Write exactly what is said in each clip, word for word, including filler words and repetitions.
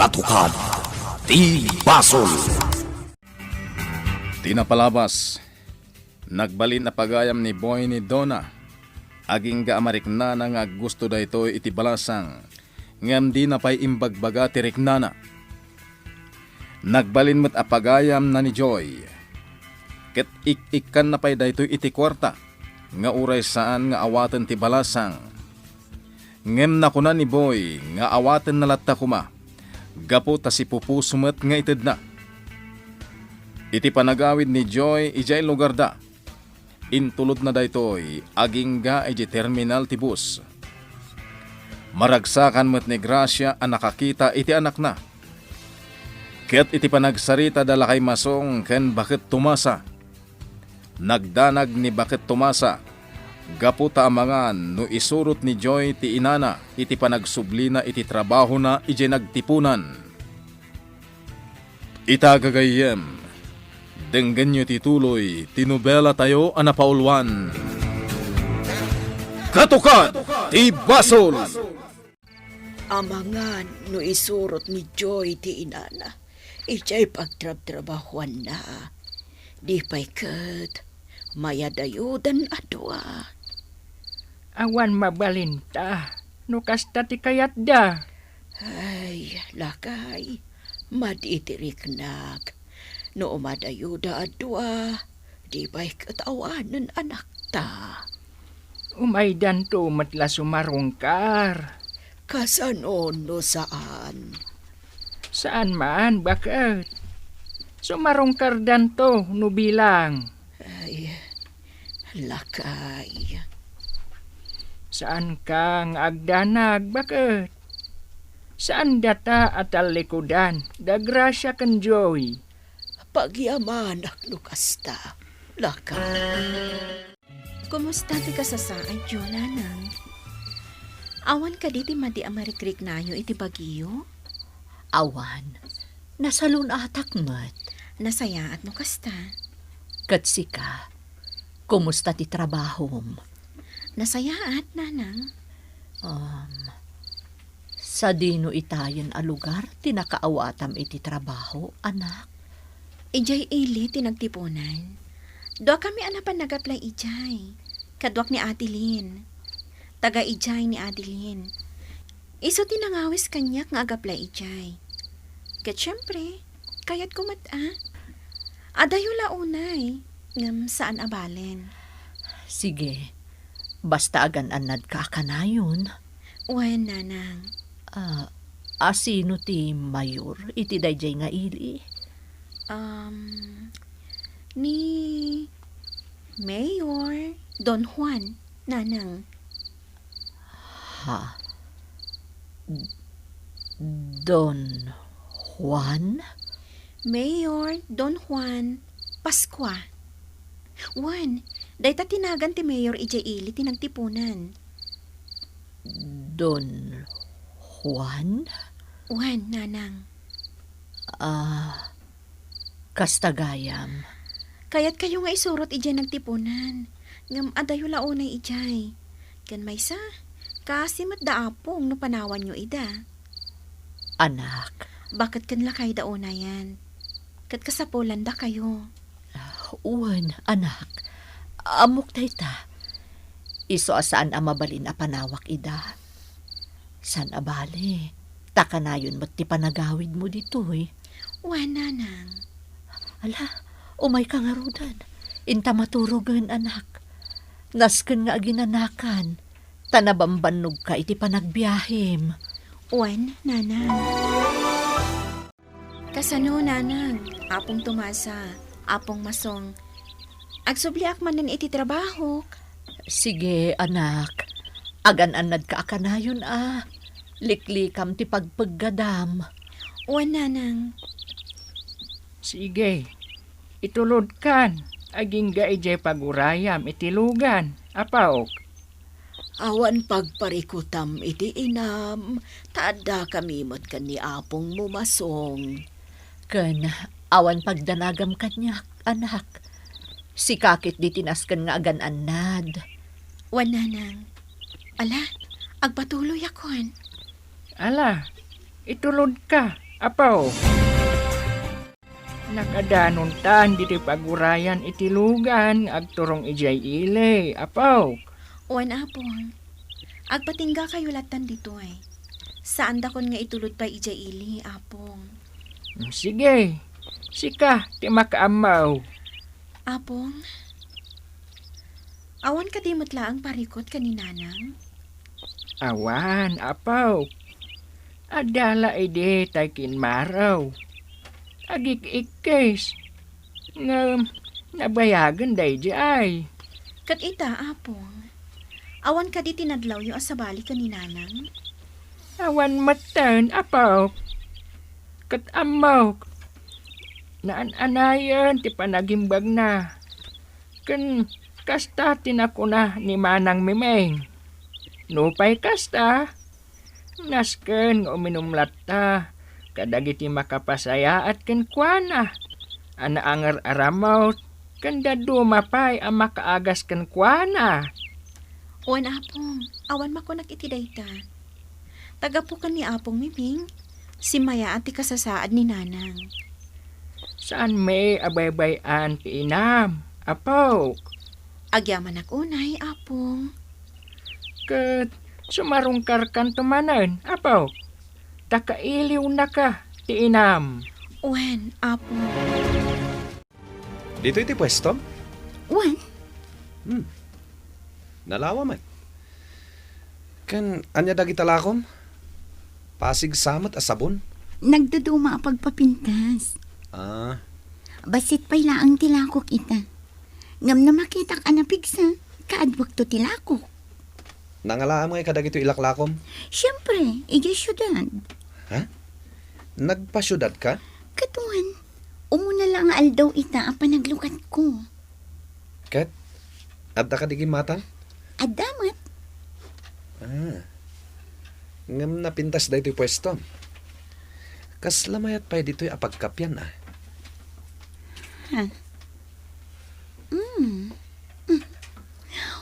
Katukad ti basol. Ti napalabas, nagbalin a pagayam ni Boy ni Donna. Agingga a mariknana nga aggusto daytoy iti balasang, ngem dina pay imbagbaga ti riknana. Nagbalin met a pagayamna ni Joy, ket ik-ikkanna pay daytoy iti kuarta nga uray saan nga awaten ti balasang. Ngem nakuna ni Boy nga awatenna latta koma, gapu ta sipupuso met nga itedna. Iti panagawid ni Joy idiay lugarda, intulodna daytoy agingga idiay terminal ti bus. Maragsakan met ni Gracia a nakakita iti anakna. Ket iti panagsaritada lakay Masong ken baket Tomasa, nagdanag ni baket Tomasa gapu ta amangan no isurot ni Joy ti inana iti panagsublina iti trabahona idiay nagtipunan. Ita gagayyem, denggenyo ti tuloy ti nobelatayo a napauluan, Katukad ti Basol. Amangan no isurot ni Joy ti inana idiay pagtrabtrabahuanna. Di pay ket mayadayudan a dua. Awan mabalinta no kasta ti kayatda. Ay, lakay, madi ti riknak. No umadayuda a dua, di pay ket awanen anakta. Umaydanto met la sumarungkar. Kasano no saan? Saan man, baket. Sumarungkardanto no bilang. Ay, lakay. Saanka nga agdanag, baket. Saan data a tallikudan da Gracia ken Joy. Pagyamanak no kasta, lakay. Kumusta ti kasasaadyo, Nanang? Awan kadi ti madi a marikriknayo iti bagyo? Awan. Nasalun-atak met. Nasayaat no kasta. Ket sika, kumusta ti trabahom? Nasayaat, Nanang. Um, sadino itayen a lugar ti nakaawatam iti trabaho, anak? Idiay ili ti nagtipunan. Duakami a napan nag-apply idiay. Kaduak ni Adeline. Taga idiay ni Adeline. Isu ti nangawis kaniak nga ag-apply idiay. Ket siempre, kayatko met a. Adayo la unay, ngem saan a balen. Sige, basta agan-annadka a kanayon. Wen, Nanang. Ah, a sino ti mayor iti daydiay nga ili? Um, ni Mayor Don Juan, Nanang. Ha? Don Juan? Mayor Don Juan Pascua. Wen, dayta ti nagan ti mayor idiay ili ti nagtipunan. Don Juan? Wen, Nanang. Ah, kasta gayam. Kayatkayo nga isurot idiay nagtipunan, ngem adayo la unay idiay. Ken maysa, kaasi met da Apong no panawanyo ida. Anak. Baket ken lakayda unayen. Ket kasapulandakayo. Wen, anak. Ammok dayta. Isu a saan a mabalin a panawak ida. Saan a bale, ta kanayon met ti panagawidmo ditoy. Wen, Nanang. Ala, umayka ngaruden. Inta maturogen, anak. Nasken nga aginanakan, ta nabambannogka iti panagbiahem. Wen, Nanang. Kasano, Nanang, Apong Tomasa, Apong Masong? Agsubliak manen iti trabahok. Sige, anak. Agan-annadka a kanayon a. Liklikam ti pagpeggadam. Wen, Nanang. Sige. Itulodkan. Agingga idiay pagurayam iti lugan, apaok. Awan pagparikutam iti inam, ta addakami met ken ni apongmo Masong. Ken awan pagdanagam kaniak, anak. Sika ketdi ti nasken nga agan-annad. Wen, Nanang. Ala, agpatuloyakon. Ala, itulodka, Apo. Nakadanontan ditoy pagurayan iti lugan nga agturong idiay ili, Apo. Wen, Apong. Agpatinggakayo lattan ditoy. Saandakon nga itulod pay idiay ili, Apong. Sige, sika ti makaammo. Apong, awan kadi met laeng parikut ken ni Nanang? Awan, Apo. Adda la idi tay kimmaro. Agik-ikkis. Ngem nabayagen daydiay. Ket ita, Apong, awan kadi ti nadlawyo a sabali ken ni Nanang? Awan metten, Apo. Ket ammok, naan-anayen ti panagimbagna. Ken kasta ti nakuna ni Manang Miming. Nupay kasta, nasken nga uminum latta kadagiti makapasayaat kenkuana a naangar-aramut ken dadduma pay a makaagas kenkuana. Wen, Apong, awan makunak iti dayta. Tagapu ken ni Apong Miming, simmayaat ti kasasaad ni Nanang. Saanmi a baybay-an ti inam, Apok? Agyamanak unay, Apong. Ket sumarungkarkanto manen, Apok, ta kailiwnaka ti inam. Wen, Apong. Ditoy ti puestom? Wen. Hmm. Nalawa man. Ken ania dagita lakom? Pasig sa met a sabon? Nagduduma a pagpapintas. Ah. Bassit pay laeng ti lakok ita. Ngem no makitak a napigsa, kaadwakto ti lakok. Nangalaam ngay kadagitoy ilaklakom? Siempre, idiay siudad. Ha? Nagpasiudad ka? Ket wen, umuna la nga aldaw ita a panaglukatko. Ket, adda kadi gimmatang? Adda met. Ah. Ngem napintas daytoy puesto. Kasla mayat pay ditoy a pagkapian, ah. Ha? Mm. Mm.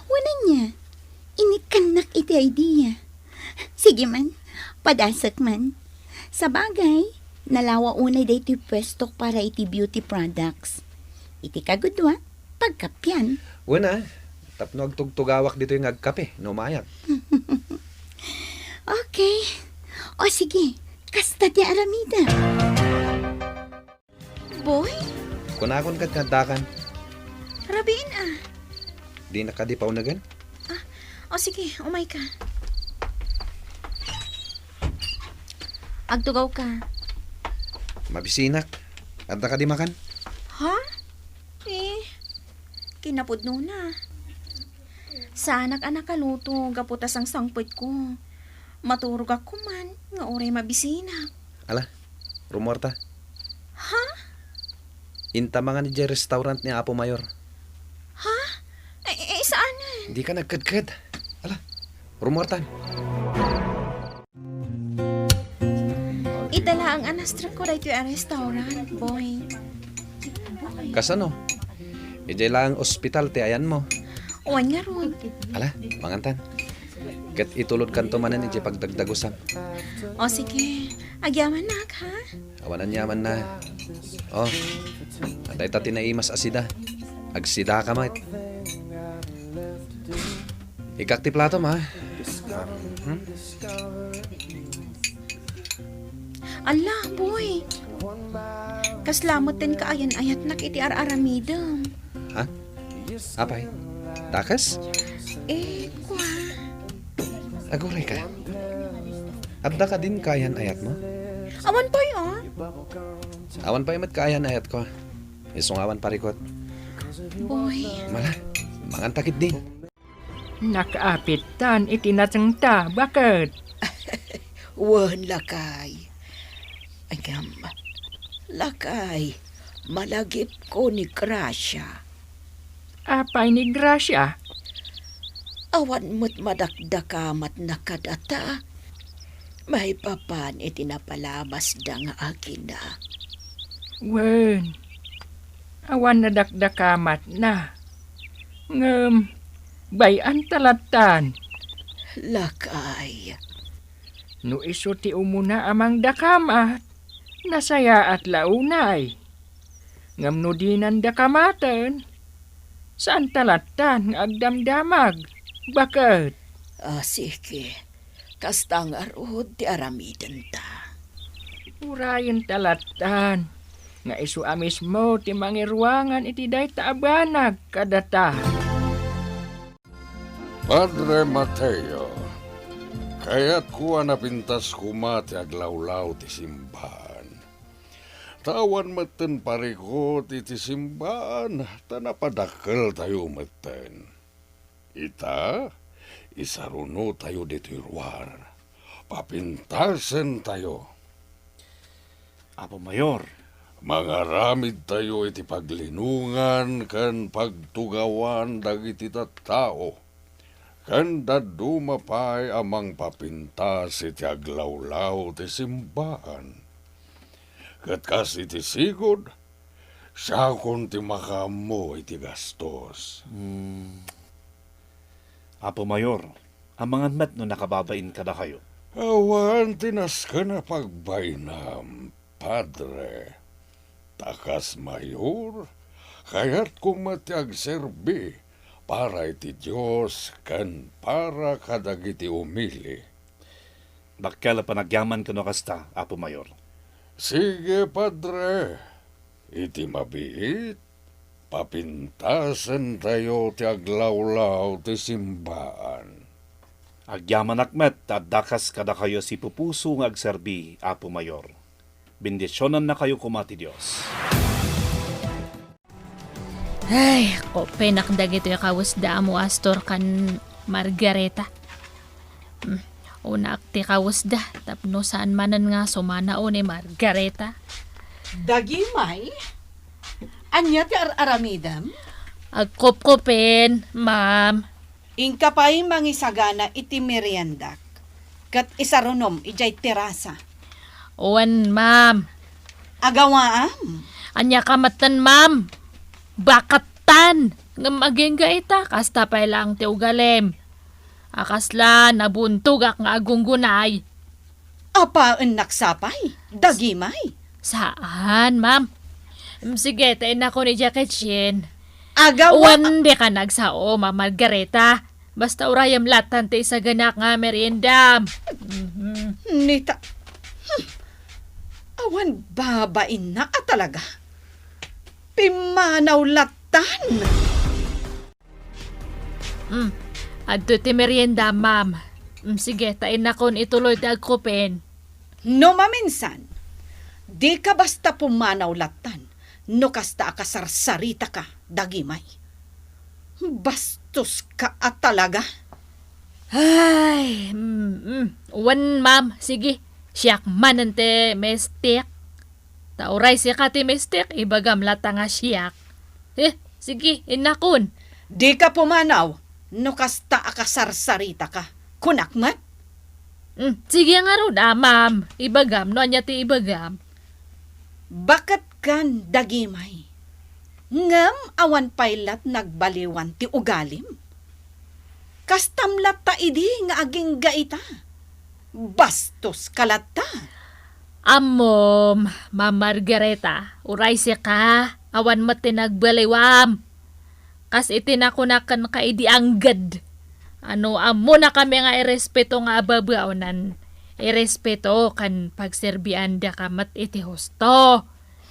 Wen ania, inikkannak iti idea. Sige man, padasek man. Sabagay, nalawa unay daytoy puestok para iti beauty products. Iti kagudua, pagkapian. Wen a, tapno agtugtugawak ditoy nga agkape, no umayak. Okay. O sige, kasta ti aramidem. Boy? Kunakon ket nga addakan. Rabiin a. Dinak kadi paunegen? Ah, o sige, umayka. Agtugawka. Mabisinak. Adda kadi makan? Ha? Eh, kinapudnona. Saanak a nakaluto gapu ta sangsangpetko. Maturogak koman nga uray mabisinak. Ala, rumuarta. Ha? Inta mangan idiay restaurant ni Apo Mayor. Ha? Eh, eh, saanen? Dika nagkedked. Ala, rumuartan. Ita laeng a nastrek ko daytoy a restaurant, boy. Kasano? Idiay laeng ospital ti ayanmo. Wen ngarud. Ala, mangantan. Ket itulodkanto manen idiay pagdagdagusam. O sige, agyamanak, ha? Awan aniamanna. O, dayta ti naimas a sida. Agsidaka met. Ikkak ti platom, ha? Mhm. Ala, boy. Kasla met ti kaayan-ayatnak iti ar-aramidem. Ha? Apay? Dakes? Eh, kua. Aguray ka. Adda kadin kaayan-ayatmo? Awan pay, ah. Awan pay met kaayan-ayatko. Isu nga awan parikut. Boy. Mala, mangan ta ketdi. Nakaapittan iti natengta, baket. Wen, lakay. Ngem, lakay, malagipko ni Gracia. Apay ni Gracia? Awan met madakdakamatna kadata. Maipapan iti napalamasda nga agina. Wen, awan nadakdakamatna. Ngem, bay-anta lattan. Lakay. No isu ti umuna a mangdakamat, Nasayaat la unay. Ngem no dinan daka maten, saanta lattan nga agdamdamag. Baket? Ah, sige. Kasta ngarud ti aramidenta. Urayenta lattan nga isu a mismo ti mangiruangan iti dayta a banag kadata. Padre Mateo, kayatko a napintas koma ti aglawlaw ti simbaan. Ta awan metten parikut iti simbaan, ta napadakkeltayo metten. Ita, isarunotayo ditoy ruar. Papintasentayo. Apo Mayor. Mangaramidtayo iti paglinongan ken pagtugawan dagiti tattao, ken dadduma pay a mangpapintas iti aglawlaw ti simbaan. Ket kas iti sigud, siakon ti makaammo iti gastos. Hmm. Apo Mayor, amangan met no nakababain kadakayo. Awan ti nasken a pagbainam, Padre. Ta kas mayor, kayatko met ti agserbi para iti Dios ken para kadagiti umili. Dakkel a panagyamanko no kasta, Apo Mayor. Sige, Padre. Iti mabiit, papintasentayo ti aglawlaw ti simbaan. Agyamanak met ta adda kas kadakayo sipupuso nga agserbi, Apo Mayor. Bendisionannakayo koma ti Dios. Ay, kopenak dagitoy kawesda a Apo Astor ken Margareta. Hmm, unaak ti kawesda, tapno saan manen nga sumanaw ni Margareta. Dagimay? Ania ti ar-aramidem? Agkupkupen, ma'am. Inka pay mangisagana iti meriendak, ket isarunom idiay terasa. Wen, ma'am. Agawaam. Ania ka metten, ma'am? Bakettan. Ngem agingga ita, kasta pay laeng ti ugalim. A kasla nabuntogak nga agunggunay. Apaennak sapay, dagimay. Saan, ma'am. Em, sige, ta innakon idiay kitchen. Agawa- Wen, dika agsao, Ma'am Margareta. Basta urayem lattan ti isaganak nga meriendam. Mhm. Nita-, hmm. Awan babainna a talaga. Pimmanaw lattan. Mm. Adtoy ti merienda, ma'am. Mm, sige, ta innakon ituloy ti agkupen. No maminsan, dika basta pumanaw lattan no kasta a kasarsaritaka, dagimay. Bastoska a talaga. Ay, mm, mm. Wen, ma'am. Sige, siak manen ti mistik. Ta uray sika ti mistik, ibagam latta nga siak. Eh, sige, innakon. Dika pumanaw no kasta a kasarsaritaka. Kunak met? Mm, sige ngarud, a, ma'am. Ibagam no ania ti ibagam. Baketkan, dagimay. Ngem awan pay lat nagbaliwan ti ugalim. Kastam latta idi nga agingga ita. Bastoska latta. Ammom, Ma'am Margareta, uray sika, awan met ti nagbaliwam. Kas iti nakunak kenka idi angged. A no ammonakami nga irespeto nga ababaonan, irespeto ken pagserbiandaka met iti husto.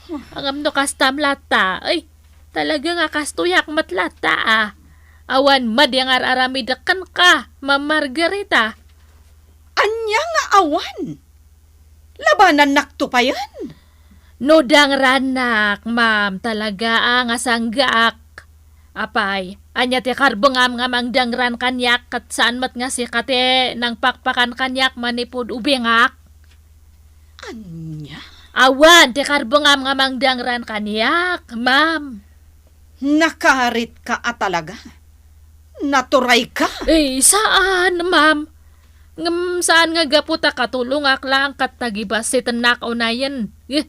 Ngem no kastam latta, ay, talaga nga kastoyak met latta, a. Awan madi nga ar-aramidek kenka, Ma'am Margareta. Ania nga awan? Labanannakto payen? No dangrannak, ma'am, talaga a nga sanggaak. Apay, ania ti karbengam nga mangdangran kaniak ket saan met nga sika ti nangpakpakan kaniak manipud ubingak? Ania? Awan ti karbengam nga mangdangran kaniak, ma'am. Nakaritka a talaga. Naturayka. Eh, saan, ma'am. Ngem saan nga gapu ta katulongak laeng ket tagibassitennak unayen. Eh.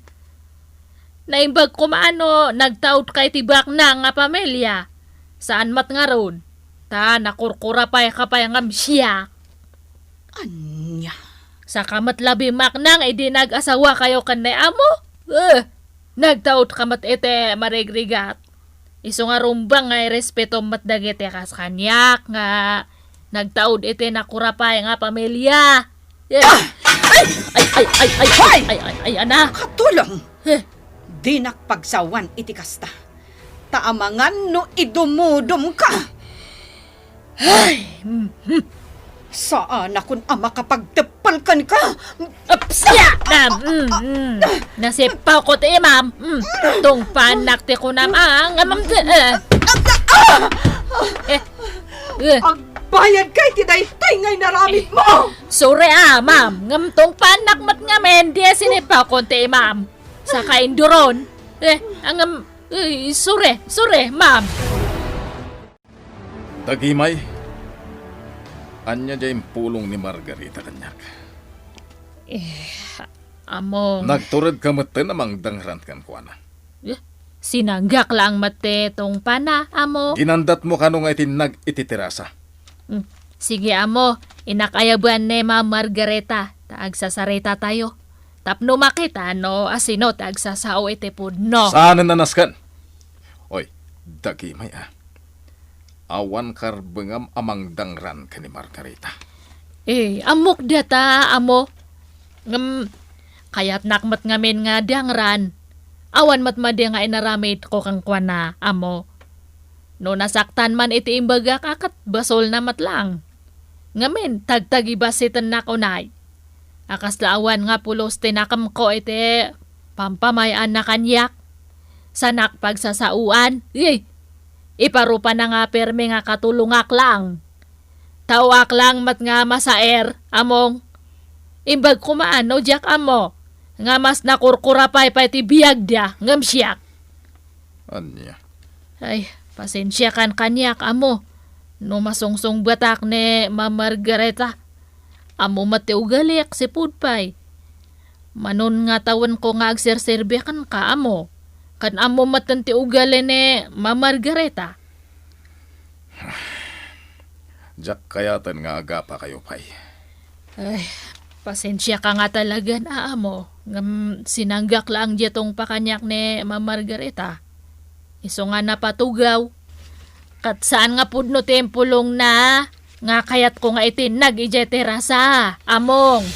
Naimbag koma no nagtaudka iti baknang nga pamilia. Saan met ngarud. Ta nakurkura pay ka pay ngem siak. Ania? Saka met labi maknang idi nag-asawakayo ken ni amo? Eh, nagtaudka met iti marigrigat. Isu nga rumbeng nga irespetom met dagiti kas kaniak nga nagtaud iti nakurapay nga pamilia. Eh, ay, ay, ay, ay, ay, Hoy! Ay, ay, ay, ana. Katulong! Eh. Dinak pagsawan iti kasta. Ta amangan no idumudumka. Ay, mhm. Saanakon a makapagteppel kenka. Ups, ya! Na, mm, mm. Nasipawko ti imam. Mm. Tungpanak ti kunam, ah, ngamam, eh. Eh, eh. Agbayadka iti daytoy nga inaramidmo. Sorry, ah, ma'am. Ngem tungpanak met ngamin, di sinipawkon ti imam. Saka induron. Eh, ngem, eh, sorry, sorry, ma'am. Dagimay, ania diay impulong ni Margarita kaniak? Eh, among Nagturedka metten a mangdangran kenkuana. Eh, sinanggak laeng met ti tungpana, amo. Ginandatmo kano nga itinnag iti terasa? Hmm. Sige, amo, inak ayaban ni Ma'am Margarita, ta agsasaritatayo. Tapno makita no asino ti agsasao iti pudno. Saanen a nasken? Oy, dagimay a. Awan karbengam a mangdangran ken ni Margarita. Eh, ammok data, amo. Ngem, kayatnak met ngamin nga dangran. Awan met madi nga inaramidko kenkuana, amo. No nasaktan man iti imbagak a ket basolna met laeng. Ngamin, tagtagibassitennak unay. A kasla awan nga pulos ti nakemko iti pampamay-anna kaniak. Sanak pagsasaoan. Ey! Iparupana nga permi nga katulongak laeng. Taoak laeng met nga masaer, among. Imbag koma no diak ammo nga mas nakurkurapay pay ti biagda ngem siak. Ania? Ay, pasensiakan kaniak, amo. No masungsungbatak ni Ma'am Margarita, amo met ti ugaliak, sipud pay. Manon nga tawenko nga agserserbi kenka, amo. Ken ammo metten ti ugali ni Ma'am Margarita. Diak kayaten nga agapakayo pay. Ay, pasensiaka nga talagan, a, amo. Ngem sinanggak laeng diay tungpa kaniak ni Ma'am Margarita. Isu nga napatugaw. Ket saan nga pudno ti impulongna nga kayatko nga itinnag idiay terasa, among.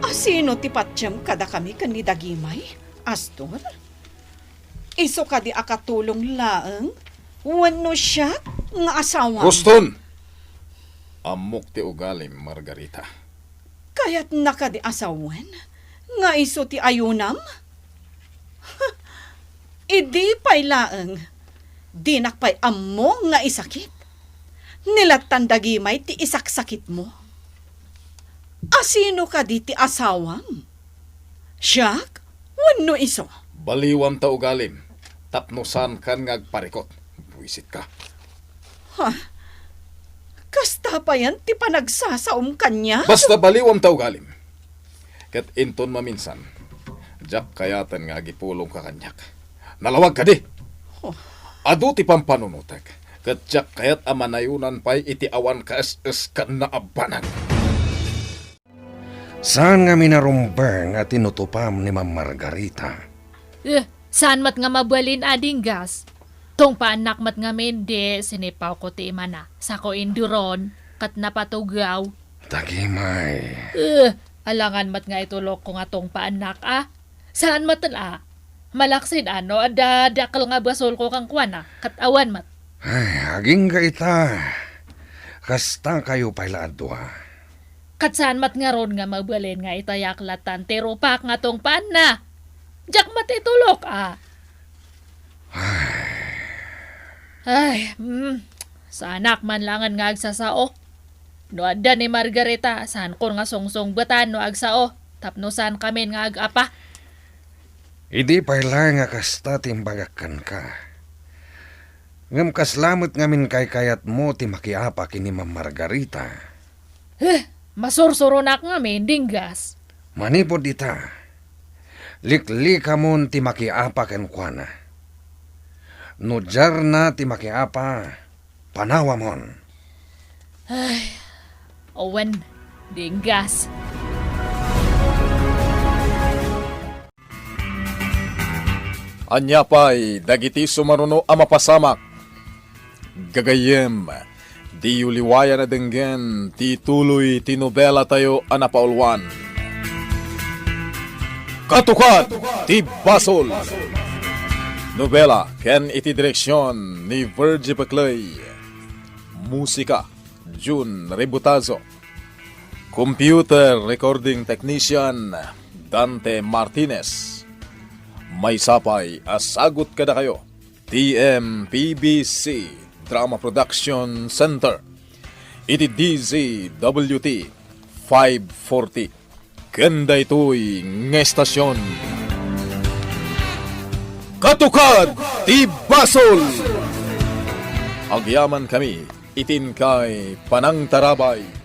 Asino ti patiem kadakami ken ni Dagimay, Astor? Isu kadi a katulong laeng wenno siak nga asawam? Ruston! Ammok ti ugalim, Margarita. Kayatna kadi a sawen nga isu ti ayunam? Idi pay laeng, dinak pay ammo nga isakit. Ni lattan Dagimay ti isaksakitmo. Asino kadi ti asawam? Siak wenno isu? Baliwam ta ugalim, tapno saankan nga agparikot. Buisitka. Ha? Kasta payen ti panagsasaom kaniak? Basta baliwam ta ugalim. Ket inton maminsan, diak kayaten nga agipulongka kaniak. Nalawag kadi! Oh. Adu ti pampanunotek, ket diak kayat a manayonan pay iti awan kaes-eskanna a banag. Saan ngamin a rumbeng a tinutupam ni Ma'am Margarita. Eh, saan met nga mabalin a dinggas? Tungpaannak met ngamin di sinipawko ti imana. Sako induron, ket napatugaw. Dagimay. Eh, alangan met nga itulokko nga tungpaannak, a? Saan met a? Malaksid a no adda dakkel nga basolko kenkuana, ket awan met. Ay, agingga ita. Kastakayo pay la a dua. Ket saan met ngarud nga mabalin nga itayak lattan ti rupak nga tungpaanna. Diak met itulok, a. Ay. Ay, mm, saanak man laengen nga agsasao. No adda ni Margarita, saankon nga sungsungbetan no agsao, tapno saankamin nga ag-apa. Idi pay laeng a kasta ti imbagak kenka. Ngem kasla met ngamin kaykayatmo ti makiapa ken ni Ma'am Margarita. Eh, masursuronak ngamin, dinggas. Manipud ita, liklikamon ti makiapa kenkuana. No diarna ti makiapa, panawamon. Ay, awan. Dinggas. Ania pay dagiti sumaruno a mapasamak? Gagayyem, diyo liwayan a denggen ti tuloy ti nobelatayo a napauluan. Katukad ti Basol! Nobela ken iti direksion ni Virgie Peclay. Musika, Jun Ributazo. Computer Recording Technician, Dante Martinez. Maysa pay a sagut kadakayo, T M P B C Drama Production Center, iti D Z W T five forty. Ken daytoy nga estasion, Katukad ti Basol! Agyamankami iti inkay panangtarabay.